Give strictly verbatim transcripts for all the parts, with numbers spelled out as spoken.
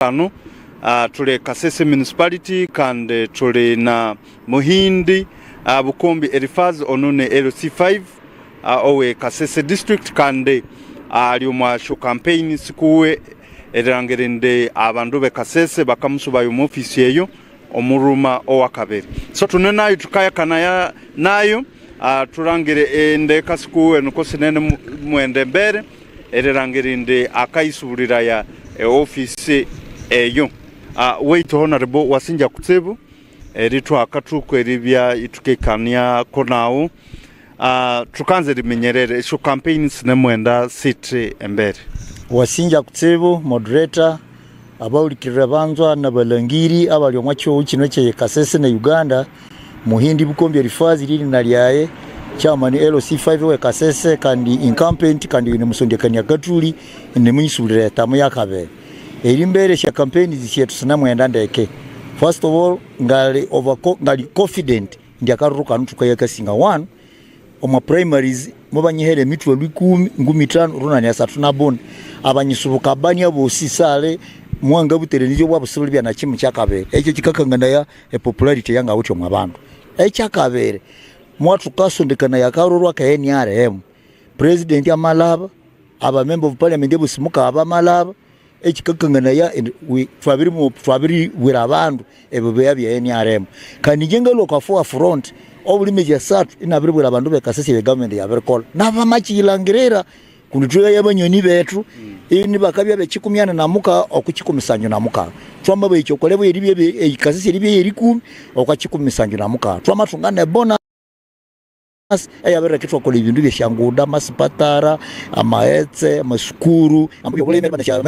Kano, ah, thuli Kasese Municipality kandi thuli na Muhindi, ah, Bukombi Elifazi, ono ni L C five, ah, owe Kasese District, kandi, ah, ali omwa syo campaign sikuwe erilhangira indi abandu be Kasese bakamusubaya omu office eyo omuruma owakabiri. So thune nayo thukayakanaya nayo, ah, thulangire endeka sikuwe nuko sinene mu-, mwende mbere erilhangira indi akayisubuliraya e office eyo. Ah, wait, Honorable, wasingya kutsibu erithuha akathuku eribya ithukekaniako nawu. Ah, thukanza eriminyerera esyo campaign sinemughenda sithi embere. Wasingya kutsibu, moderator, abahulikirira banzwa nabalangiri abali omwa kihugho kino ekye Kasese ne Uganda. Muhindi Bukombi Elifazi lyerina lyaye, chairman L C five we Kasese kandi incumbent, kandi oyune musondekania Katuli, indi munyisubulira etamu yakabiri. Erimbere esya campaigns syethu sinemughenda ndeke. First of all, ngali over, ngali confident indi akaruru kano thukayakasinga. One, omwa primaries mubanyihera emithwalhu ikumi, ngumi ithanu, runani asathu na buni. Abanyisubuka bani abosi sali mwanga buteranizyo bwabo sibuli bya na kimu kyakabiri. Ekyo kikakanganaya epopularity eyangawithe omwa bandu. Ekyakabiri, mwathukasondekanaya akaruru aka N R M, president amalaba, aba member of parliament abosi mukaba bamalaba, ekikakanganaya indi we-, twabirimu-, twabiribwira abandu ebibigha bya N R M. Kandi ingye ngalwa oko forefront obuli mezi asathu inabiribwira abandu be Kasese ebya government yabirikolha, nabamakyilangirira kundi thulebya abanyoni bethu ini bakabya be kikumi ani na mukagha oko kikumi sanju na mukagha. Twamabahikya oko level eribya be-, e Kasese eribya eyerikumi okwa kikumi sanju na mukagha. Twamathunga ne bonus eyabireka ithwakolha ebindu byesyanguda, amasipatara, amaghetse, amasukuru, ambu byobulime, micro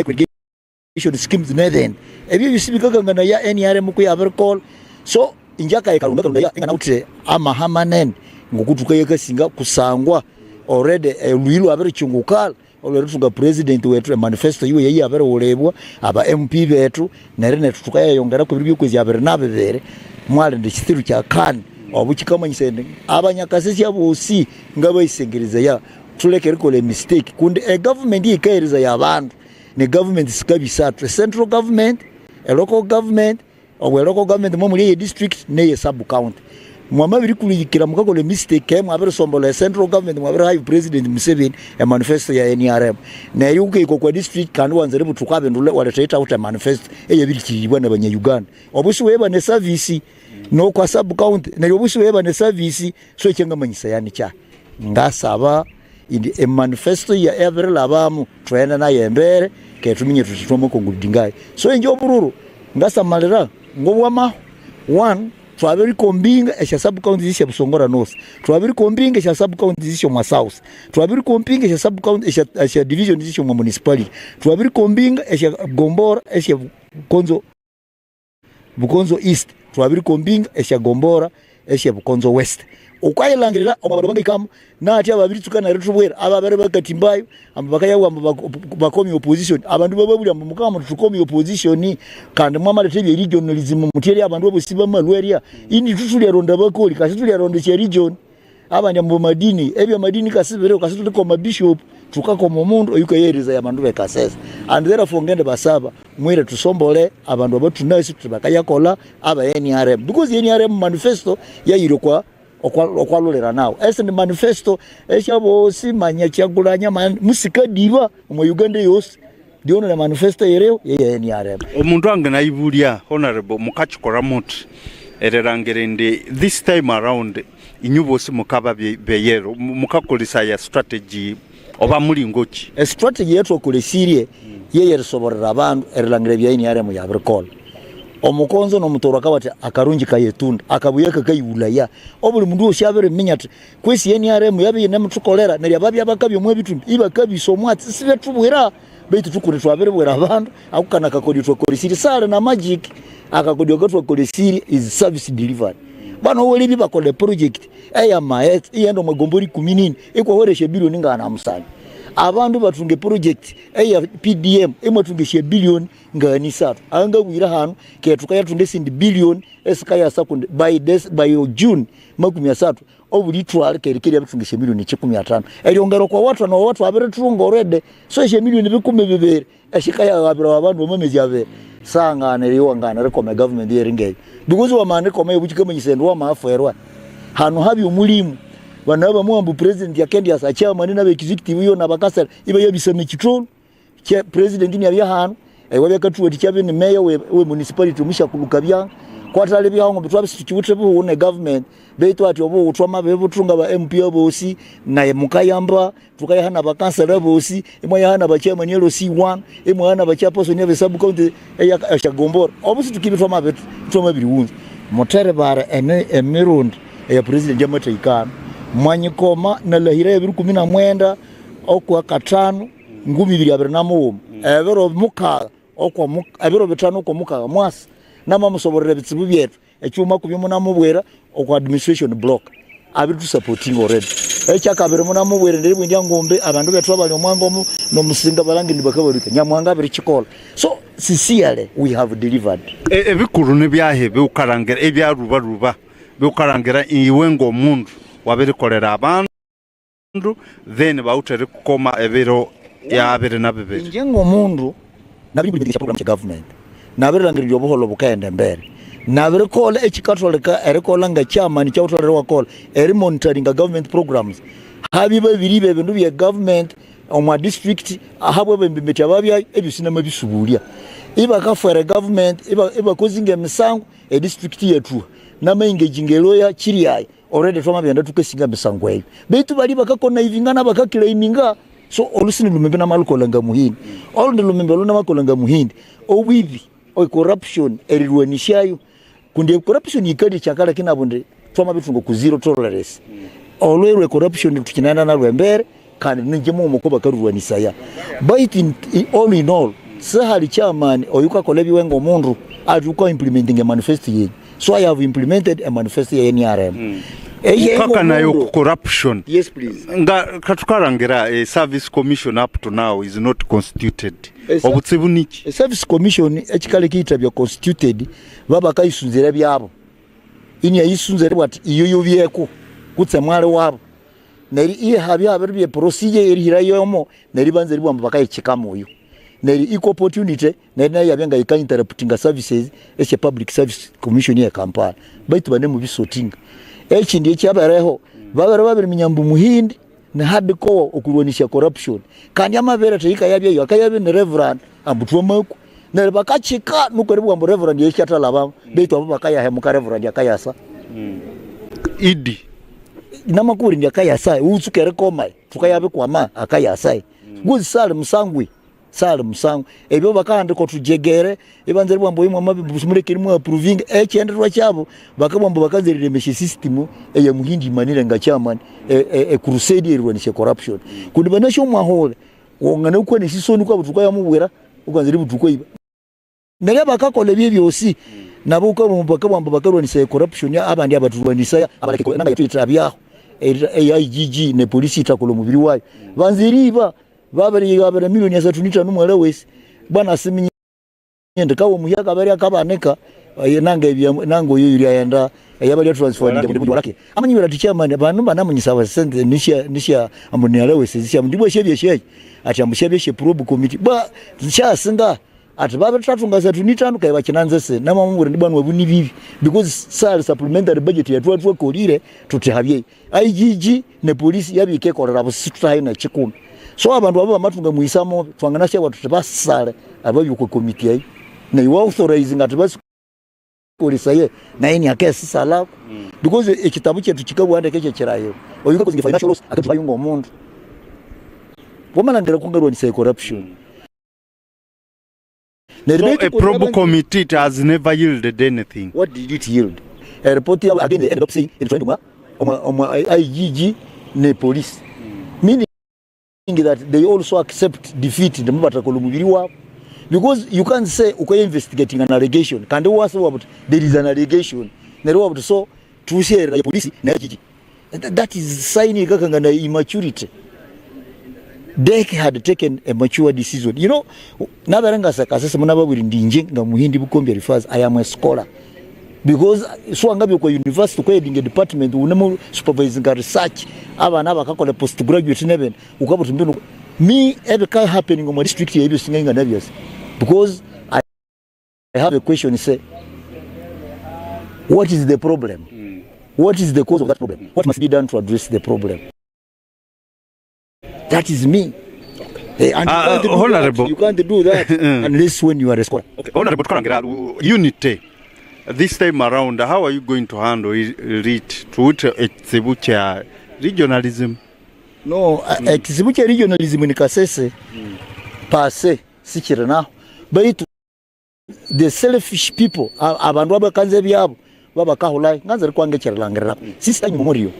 irrigation schemes nebindi. Ebyo byosi bikakanganaya N R M kuyabirikolha. So ingye akayi kalunga kalunga inganawithe amaha manene ngokuthuka yakasinga kusangwa already, eh, olhuyi lwabirikyungukala olwerithunga president wethu, emanifesto yiwe yeyabirighulibwa, aba M P bethu, neryo nethu thukayayongera ku biro byokwezi abiri na bibiri, mwalindi ekitsiru kya kani. Obo kikamanyisaya indi abanyakasesya bosi ngabayisengerezaya, thuleke erikolha emistake kundi egovernment yikaherezaya abandu, ne government sikabya isathu, ecentral government, elocal government, obwe local government mwamuli eye district neye sub county. Mwamabirikulhikira mukakolha emistake, mwabirisombolha e central government, mwabirihayo president Museveni e manifesto ya N R M. Neryo ukahika okwa district kandi wanzire buthuku abindule waleta eyithawithe manifesto eyabirikiribwa nabanya Uganda. Obusi weba ne service nokwa sub county, neryo obusi weba ne service. So ekyangamanyisaya nikya, ngasaba indi emanifesto ya ebirilhabamu thwende nayo embere, keghe thuminye thuthi thwamaconcludingayo. So ingye obururu ngasamalira ngobwamaho. One, twabirikombinga esya sub counties esya Busongora North, twabirikombinga esya sub counties esyo mwa South, twabirikombinga esya sub county esya, esya divisions esyo mwa municipality, twabirikombinga esya Gombora esya Bukonzo Bukonzo East, twabirikombinga esya Gombora esya Bukonzo West. Ukayilangirira omo bandu bangahikamu, nathi ababiritsuka nerithubwira ababere bakatimbayo ambu bakayawa ambu bako-, bakomye opposition. Abandu bababwira ambu mukama muthi thukomye opposition, kandi mwamaletha ebye regionalism mutheri abandu abosi bamalwerya. Indi thuthulyalonda bakoli kasi thulyaronda esya region. Abandi ambu madini, ebyamadini kasibiriho, kasi thuli ko mabishop, thukakoma omundu oyukayeherezaya abandu be Kasese. And therefore ngende basaba mwire thusombole abandu abathunasi thuthi bakayakolha aba N R M, because N R M manifesto yayire okwa okwa okwalulira nawu esindi manifesto esyabosi manya kyagulanya man musikadiba omwa Uganda yosi. Diono ne manifesto eyiriho yeye N R M. Omundu anganayibulya, Honorable, mukakikora muthi erilangira indi this time around inywe bosi mukaba be-, beyero, mu-, mukakolesaya strategy oba mulingoki? Estrategy eyatwakolesirye yeyerisoborera abandu erilangira ebya N R M yabirikolha. Omukonzo nomutorwa akabugha athi akarungi kayetunda, akabuya kakayiwulaya. Obuli mundu wosi abiriminya athi kwesi N R M yabya iyinemuthukolera, neryo ababya bakabya omwa bithumbi ibakabisa omwatsi isibetubwira. Baitu thukuli twabiribwira abandu akukana akakodyo twakolesirye sali na magic. Akakodyo akatwakolesirye is service delivery. Bana owalebya bakola project eya maghetse iyaghenda omwa gombora ikumi nini ikwahwera esya bilioni ngana musani. Abandu bathunga project eya P D M imwathunga esya bilioni ngani isathu. Angabwira hano keghe thukayathunga esindi bilioni esikayasa kundi by this, by June makumi asathu Obulitwali kerikeri abithunga esyamilioni kikumi atano. Eryongera okwa wathu na wathu abirithunga already. So esyamilioni bikumi bibiri esyikayaghabirawa abandu bamamezi abiri. Sangana eriwangana erikoma government yeringeyo. Because wamana erikoma yobukikamanyisa indi wamafwerwa. Hano habya omulimu. Bana bamuhambu president yakendyasa chairman na executive yo na bakasera ibayabisana ekitolo. Kye president niabya hano, eh, wabya akathuwathikya bini mayor we, we municipality omusyakuluka byanga. Kwatalibyaho ngo bitwa bisikiwithe buhune government, baitu ati obuhutwa mabe butunga ba M P abosi, naye mukayamba, tukayahana ba councillor abosi, imwayahana ba chairman L C one, imwayahana ba chairperson ya sub county eya esyagombora. Obusi tukibitwa mabe twamabiriwunza. Mutere bare ene emirundi eya president yamathahikana. Mwanyikoma nalahira ya biri kumi na mwenda okwa katano ngumi ibiri abiri na mughuma. Ebiro mukagha okwa mu- ebiro bitano okwa mukagha mwasa namamusoborera ebitsibu byethu. Ekyuma kubyo munamubwira okwa administration block abiritusupportinga already. Ekyakabiri munamubwira indi eribwa indi angumbi abandu bethu abali omwango omu nomusinga balangindi bakabalwika nyamuhanga abirikikola. So sincerely we have delivered. E- ebikuru nibyahi biwukalangira ebyarubaruba biwukalangira iwe ngomundu wabirikolera abandu? Then bawuthe erikukoma ebiro ya abiri na bibiri. Ingye ngomundu nabiribulikirisya program kya government, nabirilangirira obuholho bukaghenda embere, nabirikola ekikatoleka erikola nga chairman kyawutholere wakola erimonitoringa government programs. Habya babiriba ebindu bye government omwa district ahabwa abembembetya babyayo ebyosi namabisubulya ibakafwera government iba- ibakozinga emisango edistrict yathuha namaingaginga eloya kiryayo. Already twamabirighenda thukasinga emisango eyo. Baitu bali bakakonaivinga nabakakilaiminga. So olusi nilhumimbi namalukolha nga muhindi. Olundi lhumimbi olho namakolha nga muhindi. Obwibi, e corruption erilwanisyayo. Kundi e corruption yikalya ekyakaleka inabugha indi twamabithunga ku zero tolerance. Olhwe lwe corruption thukinenda nalwo embere. Kandi ninje mughuma oko bakalhulwanisaya. Baitu in, in, all in all, sihali chairman oyukakolha ebiwe ngomundu ati uka implementing a manifesto yenyu. So I have implemented a manifesto ya N R M. Eye ukakanayo ngomundu ku corruption. Yes, please. Nga katukalangira, eh, service commission up to now is not constituted. Esa- obutsibu niki? E service commission ekikaleka iyitabya constituted babakayisunzira byabo. Ini ayisunzire bwati iyo yobyeko kutse mwali wabo. Neryo ihabya habiribya eprocedure erihirayomo. Neryo ibanza eribugha ambu bakayikikamu oyo. Neryo equal opportunity neryo nayo yabya nga yika interruptinga services esya Public Service Commission eye Kampala. Baitu banemubisotinga. Ekindi ekyabereho, babere babiriminya ambu muhindi ni hardcore okulwanisya corruption. Kandi amabiletha yikayabyayo akayabya ni reverend ambu twamakwa. Neryo bakakika nuko eribugha ambu reverend eyo syathalhabamu. Baitu abo bakayahemuka reverend akayasa. Idi. Namakubwira indi akayasa iwutsuka erikoma. Thukayabikwama akayasa. Kuzi sali musangwe. Sali musango. Ebyo bakahandika otujegere ibanza eribugha ambu oyu mwamabiri muleke erimuapprovinga ekyendirwa kyabo. Bakabugha ambu bakanza eriremesya esystem eya muhindi imanire nga chairman e, e, e crusade erirwanisya corruption. Kundi banasya omwahule wanganakwa nesisoni kwabo tukayamubwira ukanza eributhuka iba. Neryo bakakola ebyo byosi nabo ukabugha bakabugha ambu bakarwanisaya corruption abandi abaturwanisaya abaleke nanga yatuyithabyaho. E, e I G G ne police yithakola omubiri wayo banza eriba. Babiri babiri milioni asathu nithanu mwala wesi. Bwana asiminya indi kawa omuhya kabiri akabanika. Eh, nanga ebya nanga oyo yuli ayenda eyabali transfer nje kundi kundi walake amanyibira ati chairman banu banamunyisa basente nisha nisha ambu ni allowance zisha mbu ndibwa shebya shayi. Ati ambu shebya she probe committee bwa sha singa. Ati babiri thathunga asathu nithanu kaya bakinanza ese namamubwira ndi bwana wabu ni bibi. Because sali supplementary budget yathu atwakolire tuthi habye. I G G ne police yabikekolera busisi tutahayo nekikumi. So abandu abo bamathunga muhisa mubi twanganasyawa tuthi basale ababya okwa committee eyo. Nayo authorize ngati basikolesaye naye niakesisalako. Because ekitabu kyethu kikabugha ndeke kyekirayiro. Oyu kakozinga financial loss akathuhayo ngomundu. Wamalhangira kungalwanisa corruption. So a probe committee, it has never yielded anything. What did it yield? A report yabo again they ended up saying it went omwa omwa I G G ne police. Meaning that they also accept defeat nti mubathakala omubiri wabo. Because you can't say ukaya investigating an allegation kandi wasi wabuti there is an allegation. Neryo wabuti so tusherera ya police na I G G. Th- that is sign ikakangana immaturity. Dec had taken a mature decision. You know, nabere ngaseka sese munababwira ndi inje nga muhindi bukombe refers I am a scholar. Because siwangabya okwa university, okwa heading department, ghunemu supervisinga research, abana bakakola postgraduate nebindi, ukabugha uti mbinu. Me, ebika happening omwa district eyi byosi ngabya inganabyasi. Because I, I have a question, say, what is the problem? What is the cause of that problem? What must be done to address the problem? That is me. Eh, and you Ah, can't do Honorable. That. You can't do that unless when you are a scholar. Okay. Honorable, tukalhangira, uh, unity. This time around, how are you going to handle it? Thuwithe ekitsibu kya regionalism. No, uh, ekitsibu kya regionalism ni Kasese. Pase, sikiri naho. Baitu the selfish people, a-, abandu abakanza ebyabo, babakahulayo, nganza erikwanga ekyerilangirira. Sisi anyuma omulio.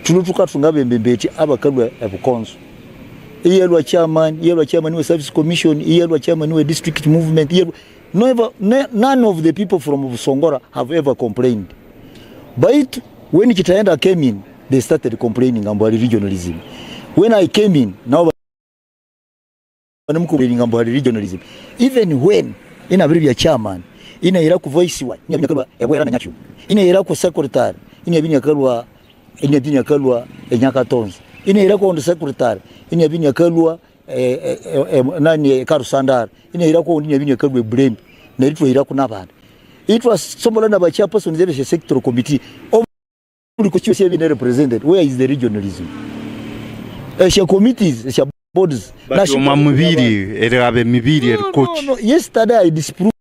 Thuno thukathunga abembembetya abakalwa ebukonzo. Iyalwa chairman, iyalwa chairman we service commission, iyalwa chairman we district movement, iyalwa, never, ne-, none of the people from Busongora have ever complained. Baitu, when Kitaenda came in, they started complaining ambu hali regionalism. When I came in, nabo banemukubuliringa ambu hali regionalism. Even when inabiribya chairman, inahiraku vice wa, inabya inakalwa eBwera na Nyakyuma. Inahiraku secretary, inabya inakalwa, inabya inakalwa eNyakatonza. Inahiraku oundi secretary, inabya inakalwa, eh, eh, eh, eh, nani, Karusandara. Inahiraku oundi inabya inakalwa eBulembe. Neryo ithwahiraku nabandi. Ithwasombolha naba chairpersons ebya sectoral committee. Buli kochi yosi ebine represented. Where is the regionalism? Esya committees, esya boards. But omwa mubiri, erigaba emibiri, no, no, erikochi. No. Yesterday I disproved